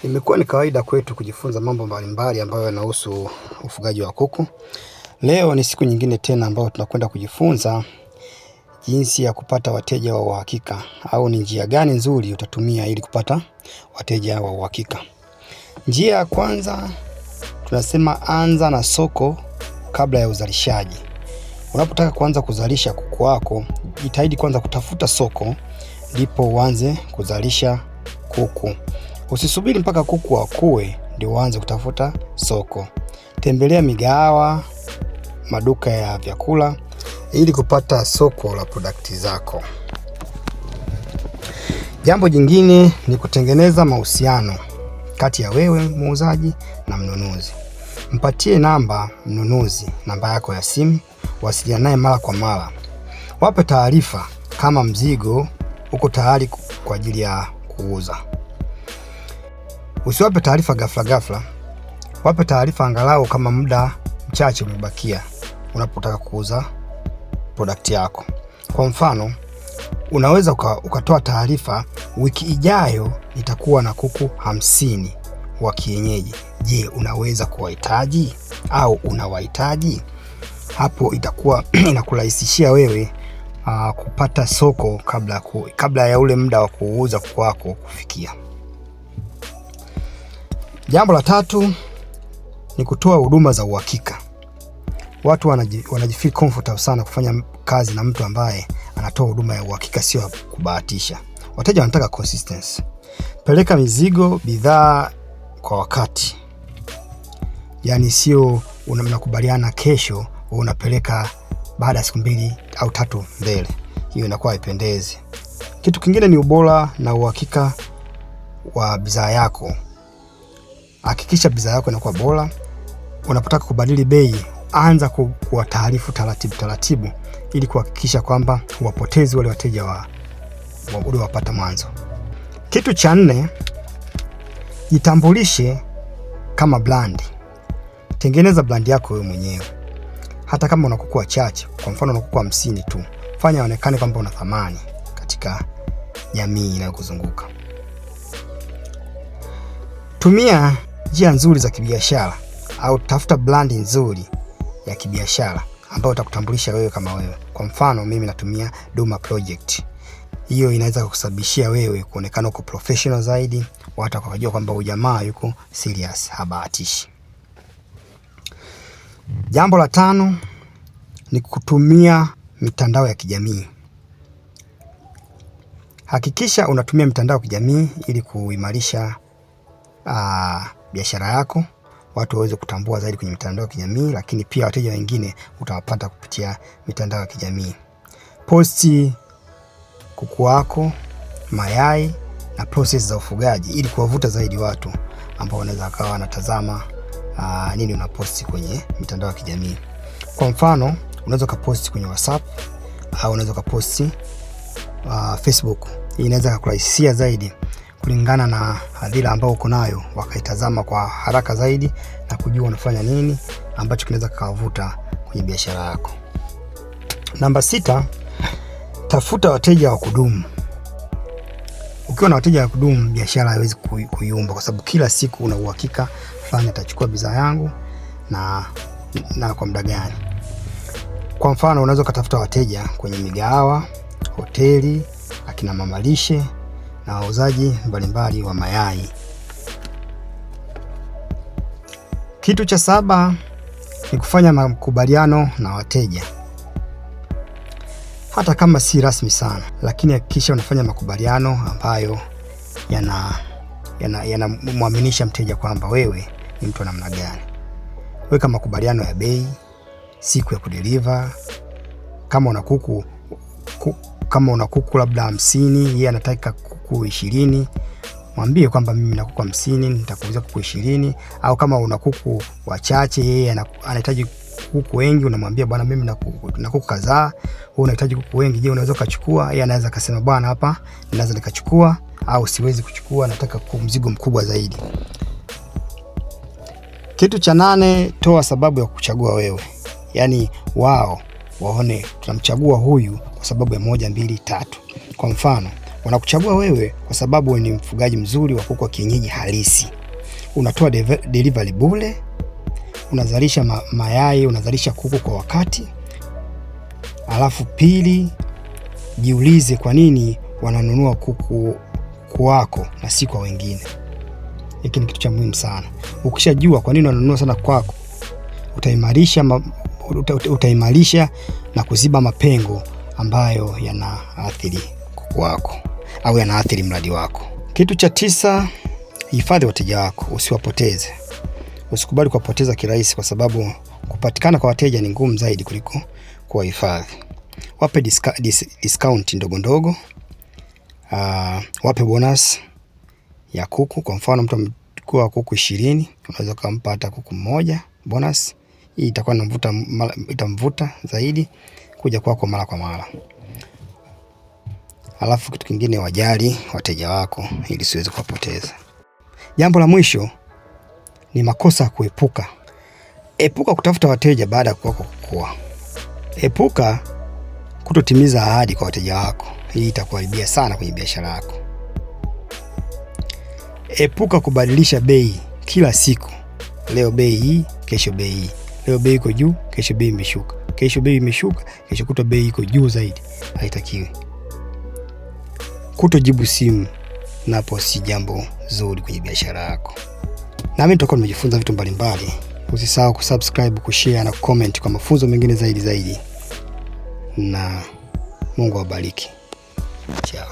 Imekuwa ni kawaida kwetu kujifunza mambo mbalimbali ambayo yanahusu ufugaji wa kuku. Leo ni siku nyingine tena ambayo tunakwenda kujifunza jinsi ya kupata wateja wa uhakika au ni njia gani nzuri utatumia ili kupata wateja wa uhakika. Njia ya kwanza tunasema anza na soko kabla ya uzalishaji. Unapotaka kuanza kuzalisha kuku wako, jitahidi kwanza kutafuta soko ndipo uanze kuzalisha kuku. Usisubiri mpaka kuku wakue ndio uanze kutafuta soko. Tembelea migahawa, maduka ya vyakula ili kupata soko la product zako. Jambo jingine ni kutengeneza mahusiano kati ya wewe muuzaji na mnunuzi. Mpatie namba mnunuzi, namba yako ya simu, wasiliana naye mara kwa mara. Wape taarifa kama mzigo uko tayari kwa ajili ya kuuza. Usiwape taarifa ghafla ghafla, wape taarifa angalau kama muda mchache umebakia unapotaka kuuza product yako. Kwa mfano, unaweza ukatoa taarifa, wiki ijayo nitakuwa na kuku 50 wa kienyeji. Je, unaweza kuwahitaji au unawahitaji? Hapo itakuwa inakurahisishia wewe kupata soko kabla ya ule muda wa kuuza kuku wako kufikia. Jambo la tatu ni kutoa huduma za uhakika. Watu wanajifeel comfortable sana kufanya kazi na mtu ambaye anatoa huduma ya uhakika, sio kubahatisha. Wateja wanataka consistency. Peleka mizigo, bidhaa kwa wakati. Yaani sio mnakubaliana kesho, wewe unapeleka baada ya siku 2 au 3 mbele. Hiyo inakuwa haipendezi. Kitu kingine ni ubora na uhakika wa bidhaa yako. Hakikisha bidhaa yako inakuwa bora. Unapotaka kubadili bei, anza kuwataarifu taratibu taratibu ili kuhakikisha kwamba huwapotezi wale wateja uliowapata mwanzo. Kitu cha nne, jitambulishe kama brand. Tengeneza brand yako wewe mwenyewe. Hata kama una kuku wachache, kwa mfano una kuku 50 tu, fanya aonekane kwamba una thamani katika jamii inayokuzunguka. Tumia njia nzuri za kibiashara au tafuta brand nzuri ya kibiashara ambayo itakutambulisha wewe kama wewe. Kwa mfano mimi natumia Duma Project. Hiyo inaweza kukusababishia wewe kuonekana uko professional zaidi, watu wakajua kwamba huyu jamaa yuko serious, habahatishi. Jambo la tano ni kutumia mitandao ya kijamii. Hakikisha unatumia mitandao ya kijamii ili kuimarisha biashara yako, watu waweze kutambua zaidi kwenye mitandao ya kijamii, lakini pia wateja wengine utawapata kupitia mitandao ya kijamii. Posti kuku wako, mayai na process za ufugaji ili kuwavuta zaidi watu ambao wanaweza wakawa wanatazama nini unaposti kwenye mitandao ya kijamii. Kwa mfano, unaweza ukaposti kwenye WhatsApp au unaweza ukaposti Facebook. Hii inaweza kukurahisishia zaidi kulingana na hadhira ambayo uko nayo, wakaitazama kwa haraka zaidi na kujua unafanya nini ambacho kinaweza kikawavuta kwenye biashara yako. Namba 6, tafuta wateja wa kudumu. Ukiwa na wateja wa kudumu, biashara haiwezi kuyumba, kwa sababu kila siku una uhakika fulani atachukua bidhaa yangu na kwa muda gani. Kwa mfano, unaweza ukatafuta wateja kwenye migahawa, hoteli, akina mama lishe na wauzaji mbalimbali wa mayai. Kitu cha 7 ni kufanya makubaliano na wateja. Hata kama si rasmi sana, lakini hakikisha unafanya makubaliano ambayo yanamwaminisha mteja kwamba wewe ni mtu wa namna gani. Weka makubaliano ya bei, siku ya kudeliver. Kama una kuku, kama una kuku labda 50, yeye anataka kuku 20, mwambie kwamba mimi na kuku 50, nitakuuzia kuku 20. Au kama una kuku wachache, yeye anahitaji kuku wengi, unamwambia bwana mimi na kuku kadhaa, wewe unahitaji kuku wengi, je, unaweza ukachukua? Yeye anaweza akasema bwana hapa ninaweza nikachukua au siwezi kuchukua, nataka mzigo mkubwa zaidi. Kitu cha 8, toa sababu ya kuchagua wewe. Yaani wao waone tunamchagua huyu kwa sababu ya 1, 2, 3. Kwa mfano, Wanakuchagua wewe kwa sababu ni mfugaji mzuri wa kuku wa kienyeji halisi. Unatoa delivery bure, unazalisha mayai, unazalisha kuku kwa wakati. Alafu pili, jiulize kwa nini wananunua kuku kwako na si kwa wengine. Hiki ni kitu cha muhimu sana. Ukishajua kwa nini wananunua sana kwako, utaimarisha na kuziba mapengo ambayo yanaathiri kuku wako au yanaathiri mradi wako. Kitu cha tisa, hifadhi wateja wako, usiwapoteze. Usikubali kuwapoteza kirahisi, kwa sababu kupatikana kwa wateja ni ngumu zaidi kuliko kuwahifadhi. Wape discount ndogo ndogo, wape bonus ya kuku. Kwa mfano mtu amechukua kuku 20, unaweza kumpa hata kuku mmoja bonus. Hii itakuwa itamvuta zaidi kuja kwako mara kwa mara. Alafu kitu kingine, wajali wateja wako ili siweze kuwapoteza. Jambo la mwisho ni makosa ya kuepuka. Epuka kutafuta wateja baada ya kwako kukua. Epuka kutotimiza ahadi kwa wateja wako. Hii itakuharibia sana kwenye biashara yako. Epuka kubadilisha bei kila siku. Leo bei hii, kesho bei hii. Leo bei iko juu, kesho bei imeshuka. Kesho bei imeshuka, kesho kutwa bei iko juu zaidi. Haitakiwi. Kutojibu simu napo si jambo zuri kwenye biashara yako. Na mimi nitakuwa nimejifunza vitu mbalimbali. Usisahau kusubscribe, kushare na kucomment kwa mafunzo mengine zaidi zaidi. Na Mungu awabariki. Ciao.